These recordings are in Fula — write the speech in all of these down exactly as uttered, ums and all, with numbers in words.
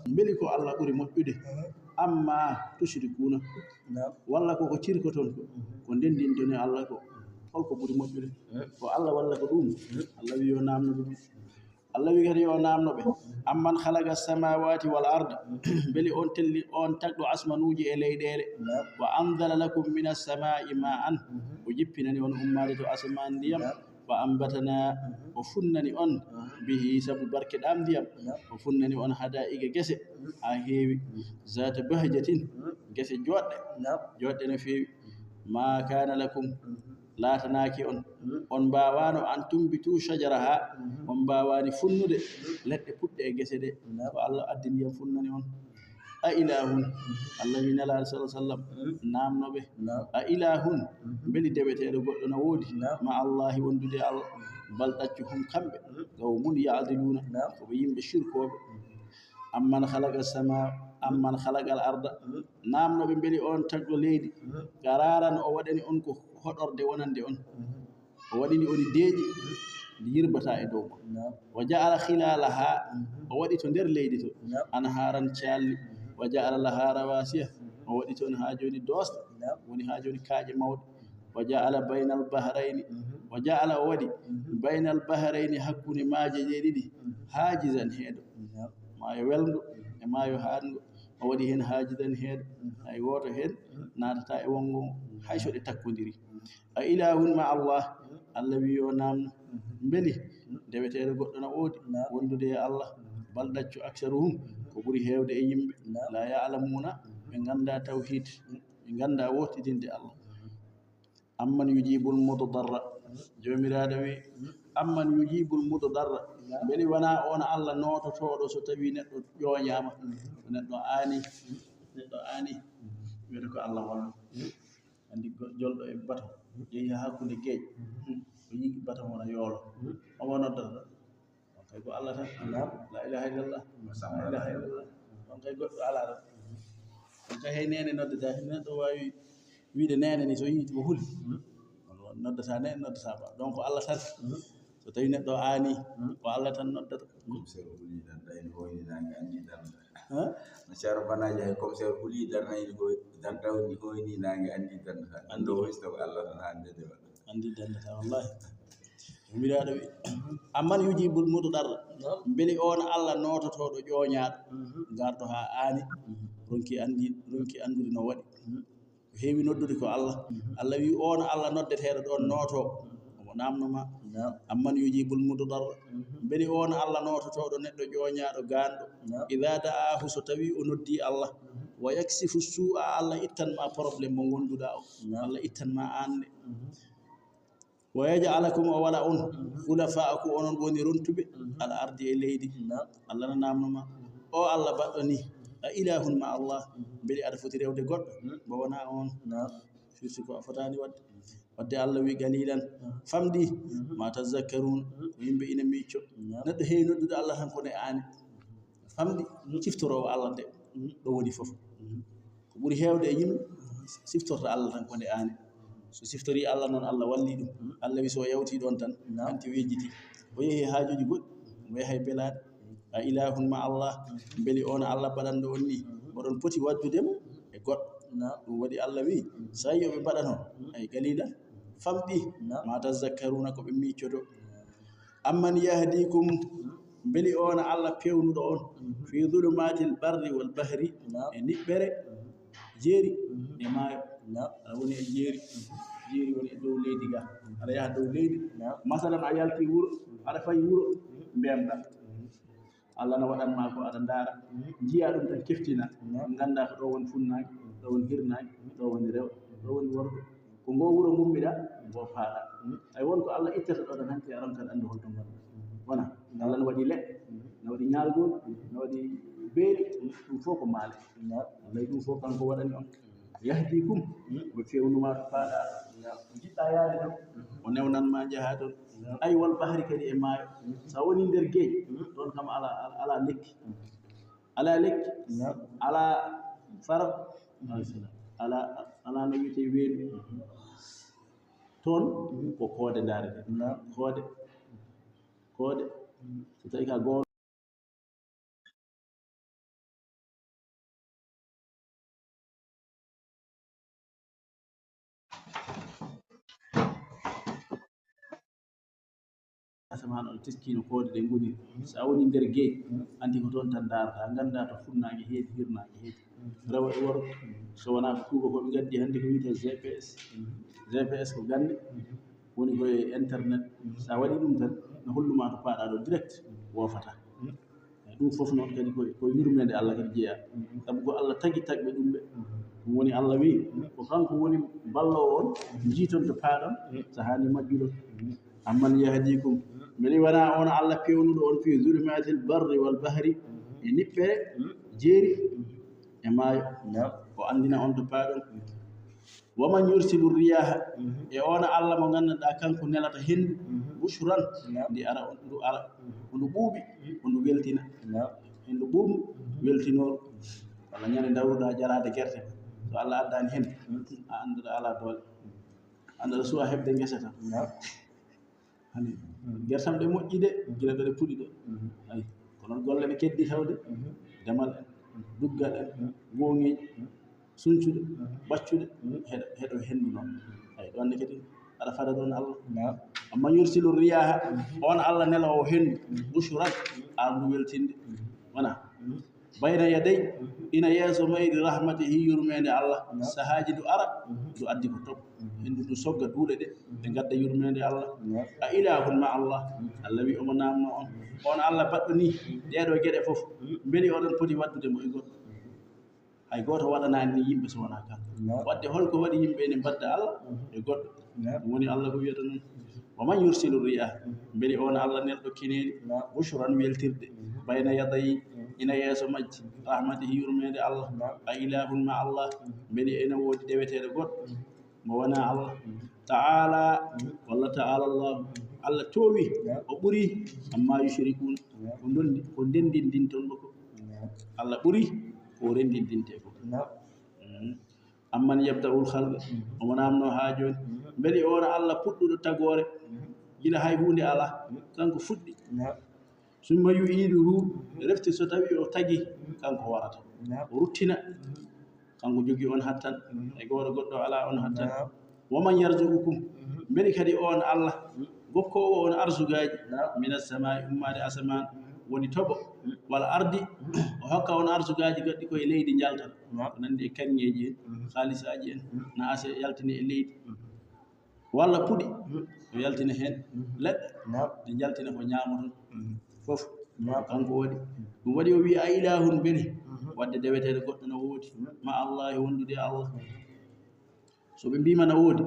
Mbeli ko Allah ɓuri moƴƴude? Amma tushrikuuna. Walla ko ko cirkoton ko, ko ndenndinton e Allah ko, holko ɓuri moƴƴude? Ko Allah walla ko ɗum? Allah wi yo naamno ɓe ɗum. Allah wi kadi yo naamno ɓe. Amman khalaqa samawati wal arda, mbeli on telli, on tagɗo asmanuuji e leyɗeele? Wa anzala lakum minas samai ma'an, o jippinani on ummaade to asamaan ndiyam. Wa ambatana, o funnani on, bihi, sabu barke ɗam ndiyam, o funnani on hadaiqa gese haa heewi, zata bahjatin, gese jooɗɗe, jooɗɗe no feewi. Ma kana lakum, laatanaaki on, on mbaawaano, an tumbitu shajaraha, on mbaawaani funnude leɗɗe puɗɗe e gese ɗe, ko Allah addi ndiyam funnani on. A ilahun, Allah wi Nelaaɗo sallallahu alaihi wasallam, naamno ɓe. A ilahun, mbeli deweteeɗo goɗɗo na woodi? Ma Allahi, wondude e Allah. Bal, ɗaccu, hum, kamɓe, qawmun ya'diluna, ko ɓe yimɓe shirkooɓe. Amman khalaqa sama, amman khalaqa al arda, naamno ɓe mbeli on tagɗo leydi, qararan, o waɗani on ko hoɗorde wonande on. O waɗini on deeƴi, ndi yirbata e dow ma. Wa ja'ala khilalaha, o waɗi to nder leydi to, anharan, caalli. Wa ja'ala laha rawasiya, o waɗi toon haa jooni doosɗe, woni haa jooni kaaƴe mawɗe. Wa ja'ala baynal bahrayni, wa ja'ala, o waɗi, baynal bahrayni, hakkunde maaje ɗe ɗiɗi, haajizan, heedo, maayo welngo e maayo haaɗngo. O waɗi heen haajizan, heedo, hay wooto heen naatata e wonngo ngo, hay so ɗe takkondiri. A ilahun ma Allah, Allah wi yo naamno, mbeli deweteeɗo goɗɗo na woodi wondude e Allah? Bal, ɗaccu, aksaruhum, ko ɓuri heewde e yimɓe, la ya'lamuna, ɓe ngannda tawhid, ɓe ngannda wottidinde Allah. Amman yujibul mudarra, Joomiraaɗo wi, amman yujibul mudarra, mbeli wona on Allah noototooɗo so tawi neɗɗo ƴooñaama, so neɗɗo aani, neɗɗo aani, wiyata ko Allah wallu. Anndi go-, jolɗo e bato, yehi haa hakkunde geej, o yi'i bato mo na yoolo, omo noddata ɗo. On kay ko Allah tan. La ilaha illallah. La ilaha illallah. On kay goɗɗo alaa ɗo. On kay hay neene noddata, neɗɗo waawi wiide neene ni so yi'i ko huli. Noddata neene, noddata ba. Donc ko Allah tan. So tawi neɗɗo aani, ko Allah tan noddata. Comme c'est huli tan, tawi no hoyni naange anndi tan. Hein? No Ceerno Bana Njaay, comme c'est huli tan, tawi no hoy-, tan taw ni hoyni naange anndi tan. Anndi. Ɗo hoysta ko Allah tan hande de waɗa. Anndi dannata, wallahi. Joomiraaɗo wi, amman yujibul mudarra, mbeli on Allah noototooɗo ƴooñaaɗo, garɗo haa aani, ronki anndi, ronki anndude no waɗi. Ko heewi noddude ko Allah. Allah wi, on Allah noddeteeɗo ɗon nootoo, omo naamno ma. Amman yujibul mudarra, mbeli on Allah noototooɗo neɗɗo ƴooñaaɗo gaanɗo, ida da'ahu, so tawi o noddi Allah, wa yaksifu su'a, Allah ittan ma problème mo ngonduɗa o, Allah ittan ma aan ne. Wa yaj'alakum, o waɗa on, khulafa'a, ko onon woni rontuɓe, al ardi, e leydi. Allah na naamno ma, o Allah baɗɗo ni, a ilahun ma Allah, mbeli aɗa foti rewde goɗɗo mo wona on? Firti ko a fotaani waɗde. Wadde Allah wi, qalilan, famɗi, ma tazakkarun, ko yimɓe ina micco. Neɗɗo heewi noddude Allah tan ko nde aani. Famɗi siftoroowo Allah nde ɗo woni fof. Ko ɓuri heewde e yimɓe siftorta Allah tan ko nde aani. So siftorii Allah noon, Allah walli ɗum. Allah wi so o yawtii ɗoon tan, hanti o yejjitii. O yehi e haajuuji goɗɗi, o yaha e belaaɗe. A ilahun ma Allah, mbeli on Allah baɗanɗo on ni, oɗon poti waddude mo e goɗɗo? Ɗum waɗi Allah wi, so a yii yo ɓe mbaɗano, ay, qalilan, famɗi, ma tazakkaruna, ko ɓe miiccoto. Amman yahdikum, mbeli on Allah peewnuɗo on, fi dhulumatil barri wal bahri, e niɓɓere jeeri e maayo. Aɗa woni e jeeri, jeeri woni e dow leydi ga, aɗa yaha dow leydi. Masalan, a yalti wuro, aɗa fayi wuro, mbemɗa. Allah na waɗan ma ko aɗa ndaara, njiya ɗum tan, keftina, ngannda ko ɗo woni funnaange, ɗo woni hirnaange, ɗo woni rewɓe, ɗo woni worɓe. Ko ngo wuro ngummiɗa, ngo faaɗa. Ay, won ko Allah ittata ɗo tan, hanti a ronkat anndu holto ngonɗa. Wona, Allah na waɗi leɗɗe, na waɗi ñaalgol, na waɗi beeli, ɗum fof ko maale. Allah ɗum fof kanko waɗani on. Yahdikum, o fewnuma to faaɗa, o jiɗɗa yaade ɗon, o newnan ma njaha ɗon. Ay, wal bahri, kadi e maayo. So a woni nder geej, ɗon kam ala, ala, ala lekki. Ala lekki, ala faro, ala, ala no wiyetee weedu. Toon ko koode ndaarete. Koode, koode. So tawi ka goon Asamaan o teskino koode ɗe ngoni. So a woni nder geej, anndi ko toon tan ndaarata, a nganndaa to funnaange heedi, hirnaange heedi. Rewa e woro, so wonaa ko tuubakooɓe ngaddi hannde ko wiyetee G P S. G P S ko gannde, woni ko e internet. So a waɗii ɗum tan, no hollu ma to paaɗaa ɗo direct, woofataa. Ɗum fof noon kadi ko, ko yurmeende Allah kadi jeyaa. Sabu ko Allah tagi tagɓe ɗum ɓe. Ɗum woni Allah wii, ko kanko woni balloowo on, njiiton to paaɗon, so haani majjuɗon. Amman yahdikum, mbele wonaa on Allah pewnuɗo on fii zulumatil barri wal bahri, e niɓɓere jeeri e maayo, o anndina on to paaɗon. Wa man yursilu riyaha, e on Allah mo ngannduɗaa kanko nelata henndu, bushran, ndi ara, ndu ara, ko ndu ɓuuɓi, ko ndu weltina. Henndu ɓuuɓu, weltinooru. Walla ñande ndawruɗaa jaraade gerte, so Allah addaani henndu, a annduɗo alaa doole. Annduɗo suwa heɓde ngesa tan. Hani, gertam ɗe moƴƴi de, gila ɗo ɗe puɗi ɗo. Ay, ko noon golle ɗe keddi tawde, demal en, duggal en, gooŋeeji, suncude, ɓaccude, heɗo, heɗo henndu noon. Ay, ɗoon ne kadi, aɗa fada ɗoon Allah. Amma yursilu riyaha, on Allah neloowo henndu, bushran, haa ndu weltinde. Wona. Bayna yaday, ina yeeso mayri rahmatihi, yurmeende Allah. Sahaaji ndu ara, ndu addi ko toɓ. Henndu ndu sogga duule ɗe, ɗe ngadda yurmeende Allah. A ilahun ma Allah. Allah wi omo naamno on. On Allah baɗɗo ni, ɗeeɗo geɗe fof. Mbeli oɗon poti waddude mo e goɗɗo? Hay gooto waɗanaani ni yimɓe so wonaa kan. Wadde holko waɗi yimɓe ene mbadda Allah e goɗɗo? Ɗum woni Allah ko wiyata noon. Wa man yursilu riyaha, mbeli on Allah nelɗo kineeli, bushran weltirde, bayna yaday, ina yeeso majji, rahmatihi, yurmeende Allah. A ilahun ma Allah, mbeli ene woodi deweteeɗo goɗɗo mo wonaa Allah? Ta'ala, walla ta'ala Allah, Allah toowi, o ɓuri, amma yushrikun, ko ndondi, ko ndendindinton mo ko. Allah ɓuri ko o rendindinte ko. Amman yabda'ul khalqa, omo naamno haa jooni. Mbeli on Allah puɗɗuɗo tagoore, gila hay huunde alaa, kanko fuɗɗi. Summa yu'iduhu, refti so tawi o tagi, kanko warata. O ruttina, kanko jogi on hattan, e gooto goɗɗo alaa on hattan. Wa man yarzuqukum, mbeli kadi on Allah, gokkoowo on arsugaaji, minas samaa'i, ummaade asamaan, woni toɓo, wal ardi, o hokka on arsugaaji goɗɗi koye leydi njalta, ko nanndi e kaŋŋeeji en, haalisaaji en, na ase yaltini e leydi. Walla puɗi, o yaltina heen leɗɗe, ɗe njaltina ko ñaamoton fof. Kanko waɗi. Ɗum waɗi o wi, a ilahun mbeli, wadde deweteeɗo goɗɗo no woodi, ma Allahi, wondude e Allah. So ɓe mbiima na woodi,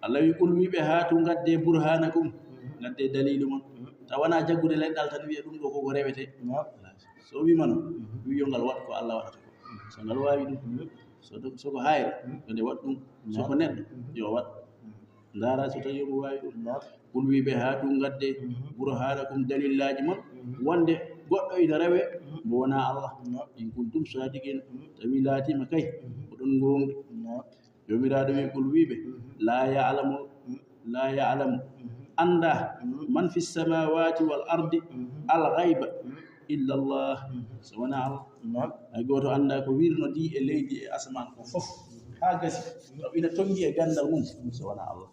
Allah wi, qul, wi ɓe, haatu, ngadde burhanakum, ngadde dalilu mon. Taw wonaa jaggude leɗɗal tan wiya ɗum ɗo koko rewete. So o wiima noon, wi yo ngal waɗ ko Allah waɗata ko. So ngal waawi ɗum, so, so ko hayre, yo nde waɗ ɗum. So ko neɗɗo, yo waɗ. Ndaara so tawi omo waawi ɗum. Qul, wi ɓe, haatu, ngadde burhanakum, dalillaaji mon, wonde goɗɗo ina rewe mo wonaa Allah. In kuntum sadiqin, tawi laatiima kay oɗon ngoongɗi. Joomiraaɗo wi, qul, wi ɓe, la ya'lamu, la ya'lamu, annda, man fi samawati wal ardi, al ghayba, illa Allah, so wonaa Allah. Hay gooto annda ko wirnodii e leydi e asamaan ko fof, haa gasi, taw ina tonngi e ganndal mum, so wonaa Allah.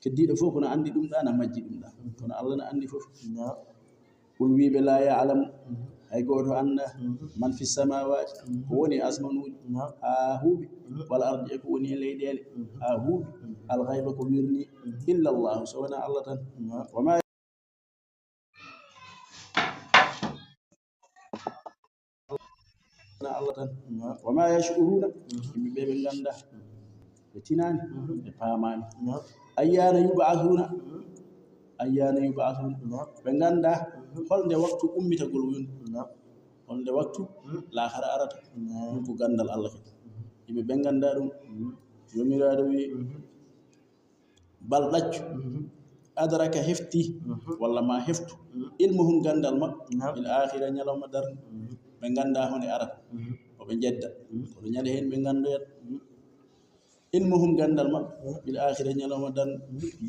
Keddiiɗo fof ko na anndi ɗum ɗa, na majji ɗum ɗa, kono Allah na anndi fof. Qul, wi ɓe, la ya'lamu, hay gooto annda, man fi samawati, ko woni e asmanuuji, haa huuɓi, wal ardi, e ko woni e leyɗeele, haa huuɓi, al ghayba, ko wirnii, illa Allah, so wonaa Allah tan. Wa ma wonaa Allah tan. Wa ma yash'uruna, yimɓe ɓe, ɓe ngannda, ɓe tinaani, ɓe paamaani. Ayyana yub'athuna, ayyana yub'athuna, ɓe ngannda holnde waktu ummitagol woni, holnde waktu laakhara arata. Ɗum ko ganndal Allah kadi. Yimɓe ɓe ngannda ɗum. Joomiraaɗo wi, bal ɗaccu, adraka, hefti, walla ma heftu, ilmuhum, ganndal maɓɓe, bil akhira, ñalawma darnga, ɓe ngannda honde arata, ko ɓe njedda, kono ñande heen ɓe nganndoyat. Ilmuhum, ganndal maɓɓe, bil akhira, ñalawma darnga,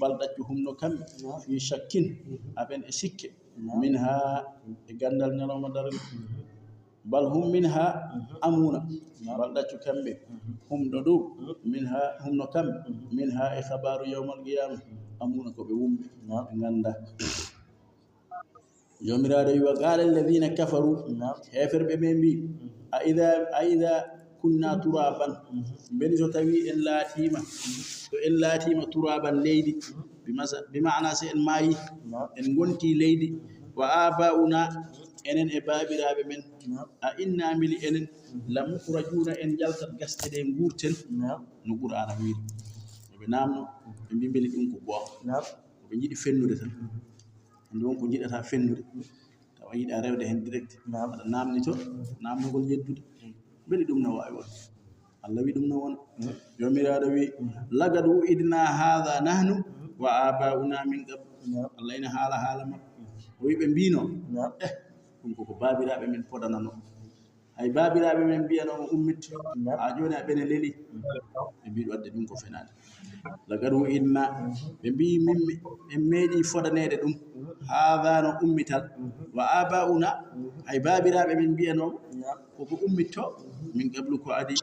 bal ɗaccu, hum, no kamɓe, fi shakkin, aɓen e sikke, minha, e ganndal ñalawma darnga. Bal hum minha amuna. Bal ɗaccu kamɓe. Hum ɗo ɗo. Minha, hum no kamɓe. Minha, e khabaaru yawmal qiyama. Amuna, ko ɓe wumɓe. Ɓe ngannda. Joomiraaɗo wi, "Wa qaala alladhina kafaru," heeferɓe ɓe mbi, "A idha, a idha kunna turaban," mbeli so tawi en laatiima, so en laatiima turaban leydi, bi masa-, bi ma'ana so en maayi, en ngonti leydi, "wa aba'una," enen e baabiraaɓe men, "a inna," mbeli enen, "la mukhrajuna," en njaltat gasɗe ɗe nguurten, no Qur'aana wiiri. Ɓe naamno, ɓe mbi, mbeli ɗum ko goonga. Ɓe njiɗi fennude tan. Andi won ko njiɗata fennude. Tawa yiɗa rewde heen direct. Aɗa naamni to, naamnugol yeddude. Mbeli ɗum no waawi won? Allah wi ɗum no won. Joomiraaɗo wi, "Laqad wu'idna haadha nahnu wa abaa'una min qabl." Allah ina haala haala makko. O wi ɓe mbino, "Eh, ɗum koko baabiraaɓe men podanano." Hay baabiraaɓe men mbiyanoo mo ummitto, haa jooni a ɓene leli. Ɓe mbii wadde ɗum ko fenaande. Laqad wu'idna, ɓe mbii min en meeɗi fodaneede ɗum. Haadha no ummital. Wa abaa'una, hay baabiraaɓe men mbiyanoo koko ummitto. Min qablu ko adi,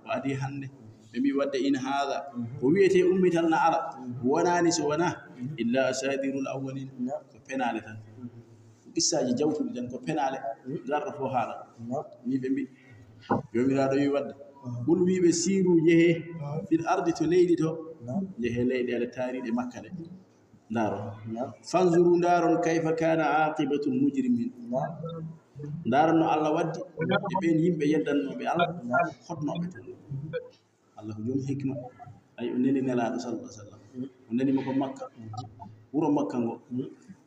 ko adi hannde. Ɓe mbii wadde in haadha, ko wiyetee ummital na ala, wonaani so wonaa illa asaatirul awwalin, ko penaale tan. Qissaaji jawtuɗi tan ko penaale, garɗo fof haala. Ni ɓe mbi, Joomiraaɗo wi wadde, "Qul," wi ɓe, "siiru, njehee, fil ardi, to leydi to, njehee leyɗeele taariiɗe Makka ɗe. Ndaaron. Fanzuru, ndaaron, kayfa kaana aaqibatul mujrimin." Ndaaron no Allah waddi e ɓeen yimɓe yeddannooɓe Allah, hoɗnooɓe toon. Allah ko joom hikma. Ay, o neli Nelaaɗo sallallahu alaihi wasallam. O neli mo ko Makka. Wuro Makka ngo.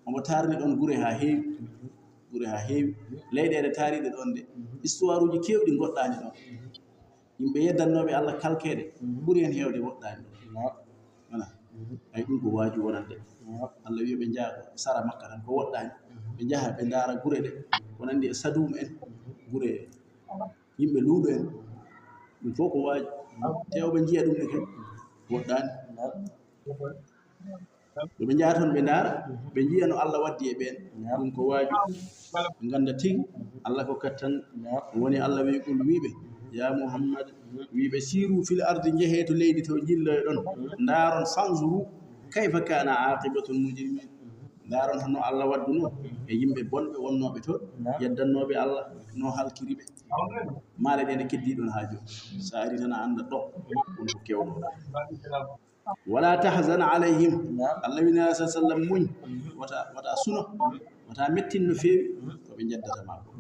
Omo taarni ɗoon gure haa heewi. Gure haa heewi. Leyɗeele taariiɗe ɗoon de. Histoire uji keewɗi ngoɗɗaani ɗoon. Yimɓe yeddannooɓe Allah kalkeeɗe ɓuri heen heewde woɗɗaani ɗoon. Voilà. Ay, ɗum ko waaju wonande. Allah wiya ɓe njaha sara Makka tan ko woɗɗaani. Ɓe njaha ɓe ndaara gure ɗe. Ko nanndi e Sadum en. Gure yimɓe luuɗo en. Ɗum fof ko waaju. Te oɓe njiya ɗum ne kadi woɗɗaani. Yo ɓe njaha toon ɓe ndaara, ɓe njiya no Allah waddi e ɓeen. Ɗum ko waaju. Ɓe ngannda tigi Allah ko kattan. Woni Allah wi, "Qul," wi ɓe, "Ya Muhammad," wi ɓe, "siiru fil ardi," njehee to leydi to, njilloyo ɗon, ndaaron, "fanzuru kayfa kaana aaqibatul mujrimin." Ndaaron hono Allah wadduno e yimɓe bonɓe wonnooɓe toon, yeddannooɓe Allah, no halkiri ɓe. Maale ɗe ne keddii ɗoon haa jooni. So a ari tan a annda ɗo, ɗum ko kewɗo. "Wala tahzan alayhim." Allah wi Nelaaɗo sallam, muñ, wata, wata suno, wata mettin no feewi ko ɓe njeddata ma ko.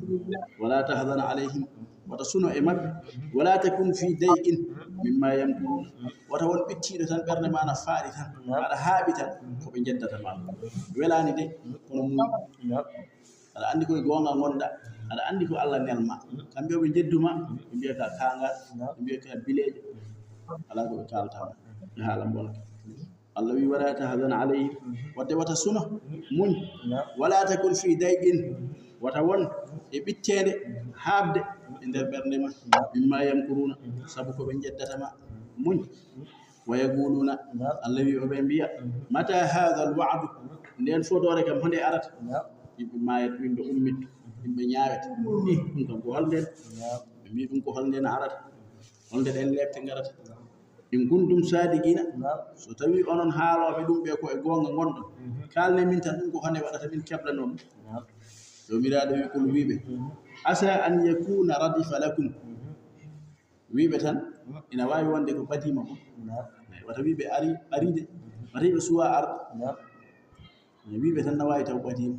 "Wala tahzan alayhim," wata suno e maɓɓe. "Wala takun fi day'in mimma yamkurun," wata won ɓittiiɗo tan ɓernde ma na faaɗi tan, aɗa haaɓi tan ko ɓe njeddata ma ko. Welaani de, kono muñ. Aɗa anndi koye goonga ngonɗa, aɗa anndi ko Allah nelma. Kamɓe o ɓe njedduma, ɓe mbiya ka kaangal, ɓe mbiya ka bileejo. Alaa ko ɓe kaalata ma, ɓe haala mbonka. Allah wi, "Wala tahzan alayhim," wadde wata suno, muñ. "Wala takun fi day'in," wata won e ɓitteende, haaɓde e nder ɓernde ma. "Mimma yamkuruna," sabu ko ɓe njeddata ma, muñ. "Wa yaquluna," Allah wi, o ɓe mbiya, "Mata hadha al-wa'du?" Ndeen fodoore kam, honde arata? Yimɓe maayat, yimɓe ummitto, yimɓe ñaawet. Ih, ɗum kam ko holnden? Ɓe mbi, "Ɗum ko holnden arata? Holnde ɗeen leepte ngarata?" "In kuntum sadiqina," so tawi onon haalooɓe ɗum ɓe ko e goonga ngonɗon, kaalne min tan ɗum ko honde waɗata min keblanoo ɗum. Joomiraaɗo wi, "Qul," wi ɓe, "Asa an yakuna radifa lakum." Wiiɓe tan, ina waawi wonde ko ɓadiima ko. Naam. Eey, wata wiiɓe ari, ari de. Wata wiiɓe suwaa arde. Naam. Eey, wiiɓe tan na waawi taw ɓadiima.